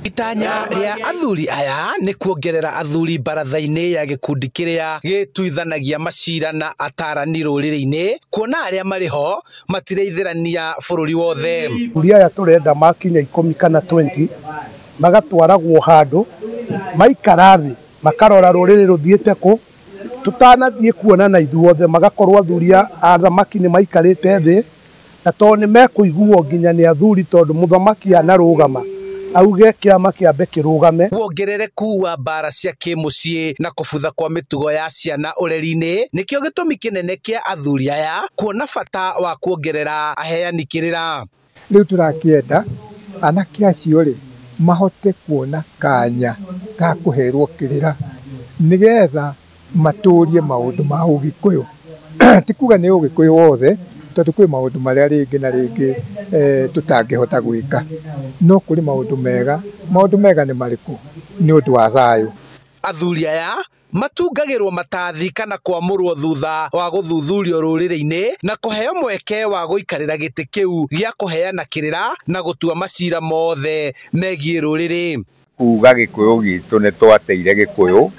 Itanya rĩa athuri aya nĩ kuongerera athuri baratha-inĩ ya gĩkundi kĩrĩa gĩtuithanagia macira na atarani rũrĩrĩ-inĩ, kuona arĩa marĩ ho matireithĩrania bũrũri wothe. Athuri aya tũrenda makinya 10 kana 20 magatwaragwo handũ maikara thĩ makarora rũrĩrĩ rũthiĩte kũ, tũtanathiĩ kuonana ithuothe, magakorwo athuri a athamaki nĩ maikarĩte thĩ, na tondũ nĩ mekũiguo nginya nĩ athuri, tondũ mũthamaki anarũgama auge kĩama kĩambe kĩrũgame. Wongerereku wa mbara cia kĩmũciĩ na kũbutha kwa mĩtugo ya ciana ũreri-inĩ nĩkĩo gĩtũmi kĩnene kĩa athuri aya kuona bata wa kuongerera aheani kĩrĩra. Rĩu tũrakĩenda anake acio rĩ mahote kuona kanya ga kũherwo kĩrĩra nĩgetha matũrie maũndũ ma ũgĩkũyũ. Ti kuga nĩ ũgĩkũyũ wothe, tondũ kwĩ maũndũ marĩa rĩngĩ na rĩngĩ tũtangĩhota gwĩka, no kũrĩ maũndũ mega. Maũndũ mega nĩ marĩkũ? Nĩ ũndũ wa thayũ. Athuri aya matungagĩrwo matathi kana kwamũrwo thutha wa gũthuthurio rũrĩrĩ-inĩ na kũheo mweke wa gũikarĩra gĩtĩ kĩu gĩa kũheana kĩrĩra na gũtua macira mothe megiĩ rũrĩrĩ. Kuga gĩkũyũ gitũ nĩ twateire gĩkũyũ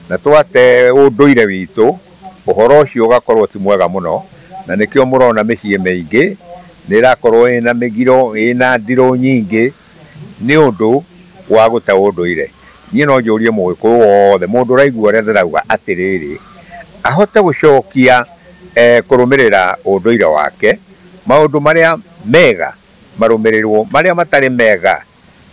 na twate ũndũire witũ, ũhoro ũcio ũgakorwo ti mwega mũno, na nĩkĩo mũrona mĩciĩ mĩingĩ nĩ ĩrakorwo ĩna mĩgiro ĩna ndirũ nyingĩ nĩ ũndũ wa gũte ũndũire. Niĩ no njũrie mũgĩkũyũ wothe, mũndũ ũraigua ũrĩa ndĩrauga atĩrĩrĩ, ahote gũcokia kũrũmĩrĩra ũndũire wake, maũndũ marĩa mega marũmĩrĩrwo, marĩa matarĩ mega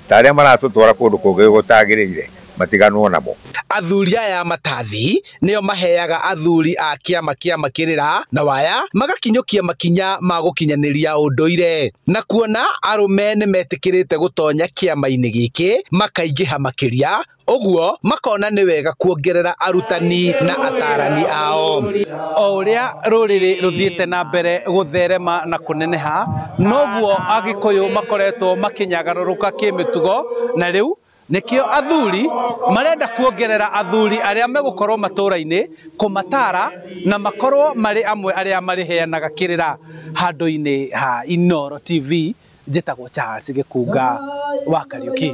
ta arĩa maratũtwara kũndũ kũngĩ gũtagĩrĩire matiganwo namo. Athuri aya matathi nĩo maheaga athuri a kĩama kĩa kĩrĩra na waya magakinyũkia makinya ma gũkinyanĩria ũndũire, na kuona arũme nĩ metĩkĩrĩte gũtonya kĩama-inĩ gĩkĩ makaingĩha makĩria, ũguo makona nĩ wega kuongerera arutani na atarani ao. O ũrĩa rũrĩrĩ rũthiĩte na mbere gũtherema na kũneneha, noguo Agĩkũyũ makoretwo makĩnyagarũrũka kĩmĩtugo, na rĩu nĩkĩo athuri marenda kuongerera athuri arĩa megũkorwo matũra-inĩ kũmatara na makorwo marĩ amwe arĩa marĩheanaga kĩrĩra. Handũ-inĩ ha Inooro TV, njĩtagwo Charles Gĩkunga wa Kariũki.